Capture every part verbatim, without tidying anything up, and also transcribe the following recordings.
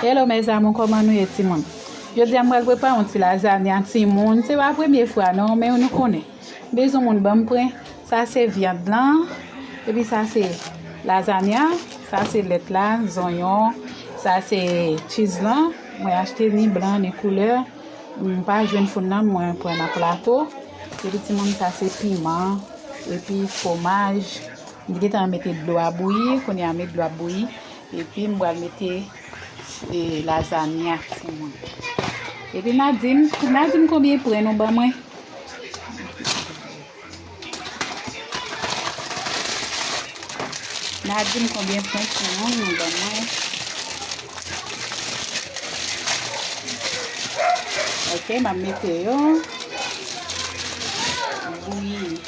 Hello mes amours, kòman nou ye timoun? Jodi a m pral prepare yon ti lazanya timoun. Se pa premye fwa non, men nou konnen. Bezwen moun ban m pran. Sa se vyann lan. Epi sa se lazanya. Sa se lèt la, zonyon. Sa se cheese lan. Mwen achte ni blan, ni koulè. M pa jwenn foun nan, mwen pran nan plato. Epi timoun, sa se piman. Epi fwomaj. M gentan mete dlo a bouyi, kounye a met dlo a bouyi. Epi m pral mete, e, lazanya timoun. Epi n a di m, n a di m konbyen pwen nou ban mwen. N a di m konbyen pwen timoun nou ban mwen. Ok, m ap mete yo. Bouyi.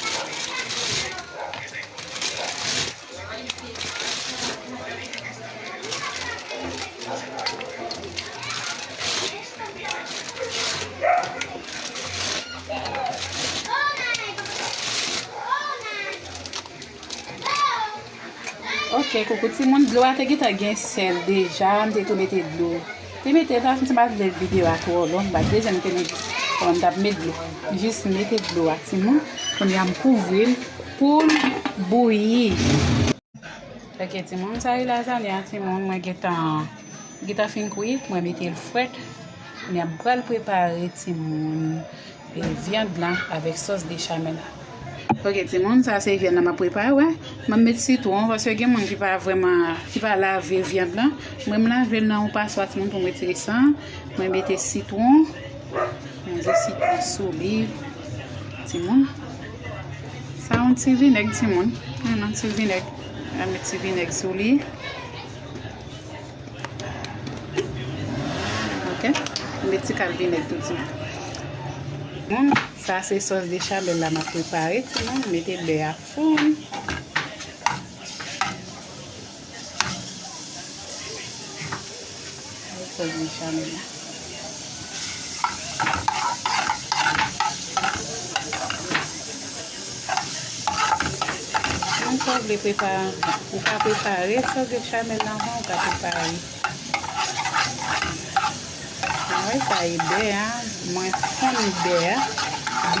Ok, koukou timoun, dlo a te gentan gen sèl deja, m te tou mete dlo. Te mete, ta, m pa vle videyo a twò long, ba dezyèm ke m, kòman m t ap met dlo. Jis mete dlo a timoun, kounye a m kouvri l pou l bouyi. Ok timoun, sa e lazanya timoun, mwen gentan, gentan fin kwit, mwen mete l frèt. Kounye a m pral prepare timoun, e, vyann lan avèk sòs bechamel la. Ok timoun, sa se vyann lan m ap prepare, wè. Mwen met sitwon, paske gen moun ki pa vrèman, ki pa lave vyann lan. Mwen m lave l nan yon paswa timoun pou m retire san. Mwen mete sitwon. Mwen mete sitwon sou li. Timoun. Sa yon ti vinèg timoun. Yon ti vinèg. Mwen met ti vinèg sou li. Ok. Mete ti kal vinèg tou timoun. Bon, sa se sòs bechamel la m ap prepare timoun. Mete bè a fon. Sòs bechamel la. Mwen sa w vle prepare, ou ka prepare sòs bechamel la, ou ka prepare. Mwen sa e bè a, mwen fonn bè a,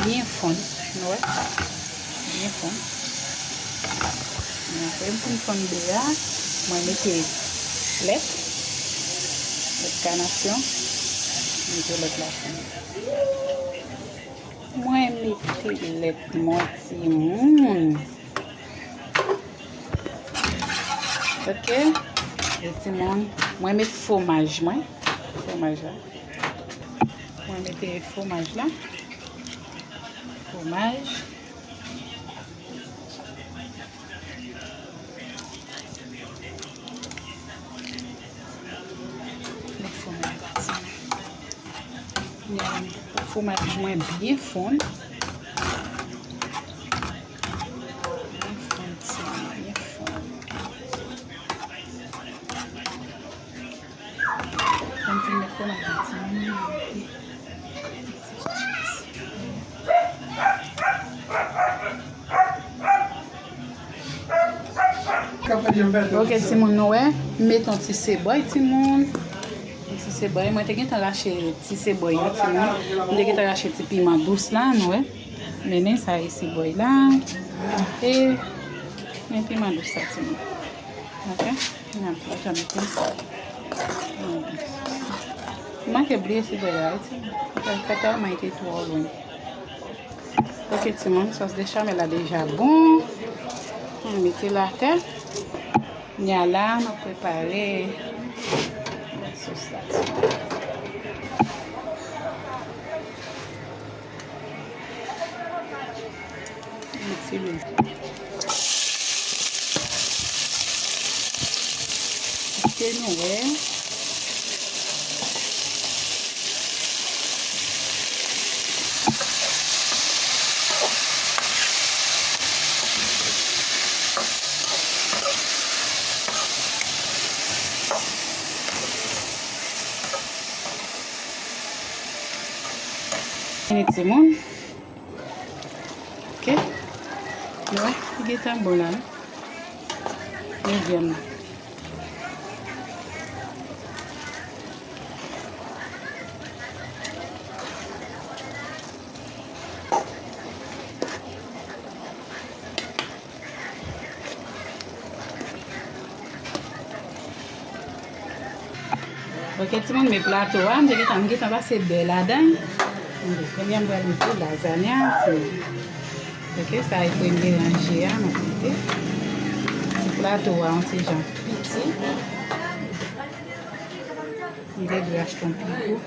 byen fonn. Nou wè? Byen fonn. Apre m fin fonn bè a, mwen mete lèt, lèt kanasyon, mete lèt la fonn. Mwen mete lèt mwen timoun. Ok. E timoun, mwen met fwomaj mwen. Fwomaj la. Mwen mete fwomaj la. Fwomaj. Met fwomaj la. Fwomaj mwen byen fonn. Byen fonn, ti, byen fonn. Lè m fin met fwomaj la, timoun, mwen mete. Ok, timoun, nou wè, m met yon ti sebòy, timoun. Yon ti sebòy, mwen te gentan rache ti sebòy yo, timoun. Mwen te gentan rache ti piman dous la, nou wè. Mennen sa e sebòy la. E, men piman dous la, timoun. Ok, n ap atann pou manke bliye sou bagay la, wi, timoun. Kaka mwen te twò lwen. Ok, timoun, sòs bechamel la deja bon. Mwen mete l atè. Nya la, mwen prepare sòs la, timoun. Yon ti lwil. Èske nou wè? Vini timoun. Ok. Nou wè, li gentan bon la, wi. Men vyann nan. Ok, timoun, men plato a, m te gentan, m gentan pase bè ladan. Ok, kounye a m pral mete lazanya, timoun. Ok, sa e premye ranje a, m ap mete. Ti plato a, yon ti jan piti. M te dwe achte yon pi gwo.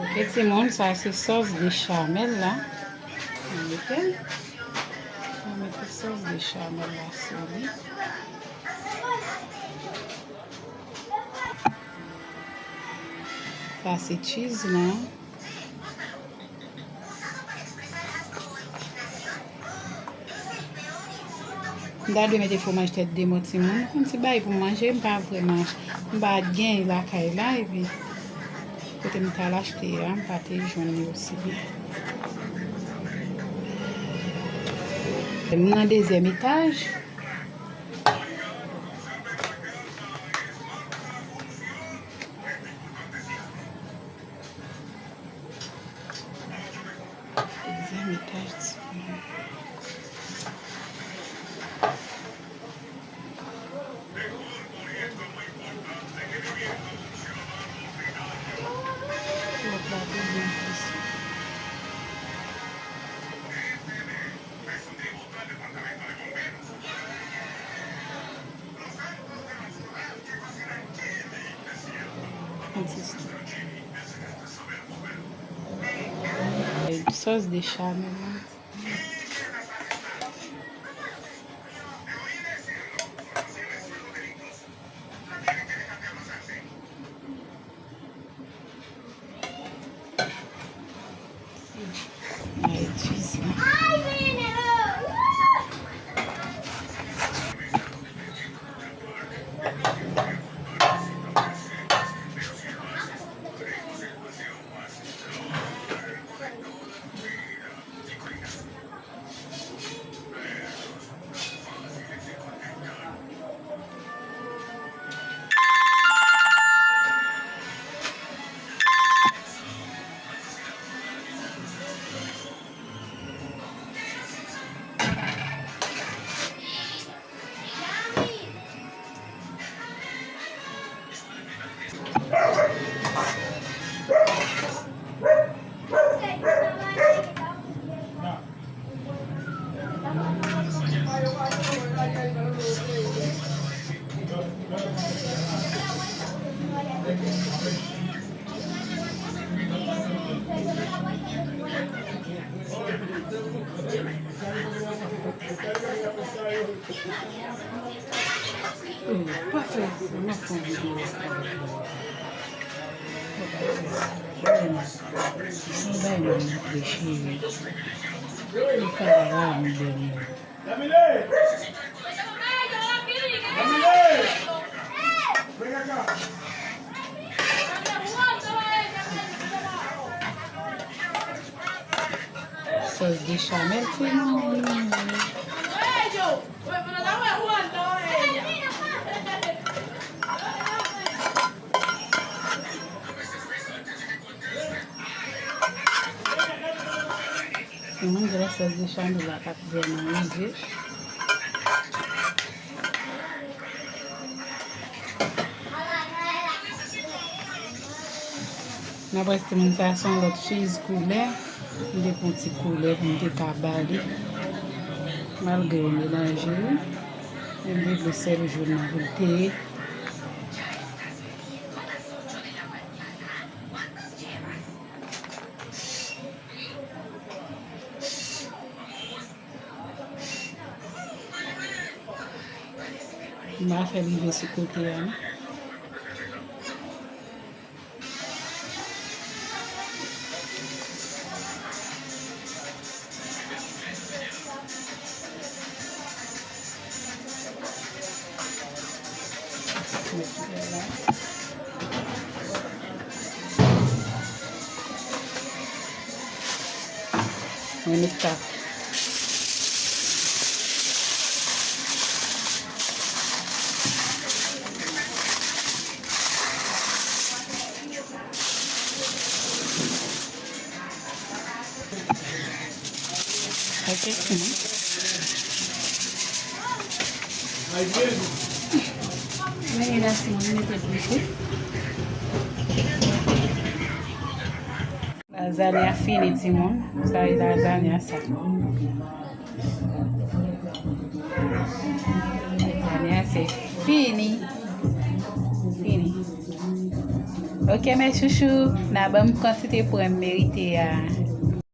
Ok, timoun, sa se sòs bechamel la. Ok. Mwen mete sòs bechamel la sou li. Sa se cheese lan. M ta dwe mete fwomaj tèt de mò, timoun. Yon ti bagay pou m manje, m pa vrèman, m pa t gen lakay la, epi kote m t al achte a, m pa te jwenn li osi byen. M nan dezyèm etaj. Dezyèm etaj, timoun. Lòt la tou byen fese. Sòs bechamel la. Ay, cheese la. Pa fè sa, m ap fè yon videyo. Yon bagay mwen ap reche. Yon kara m bèl mwen. Sòs bechamel, timoun. Timoun, gen lè sòs bechamel la pa t vrèman rive. N ap wè si timoun sa se yon lòt cheese koulè. M te pran ti koulè pou m te ka ba li. Malgre yo melanje wi. Men m te vle sèl jòn nan pou l te ye. M a fè l rive sou kote a, non. Met kiyè la. Mwen met kat. Ok. Mwen la, si mwen mete dlo tou. Lazanya fini, timoun. Sa e lazanya sa. Ane a se fini. Fini. Ok, mes chouchous, n a ban m kantite pwen m merite a.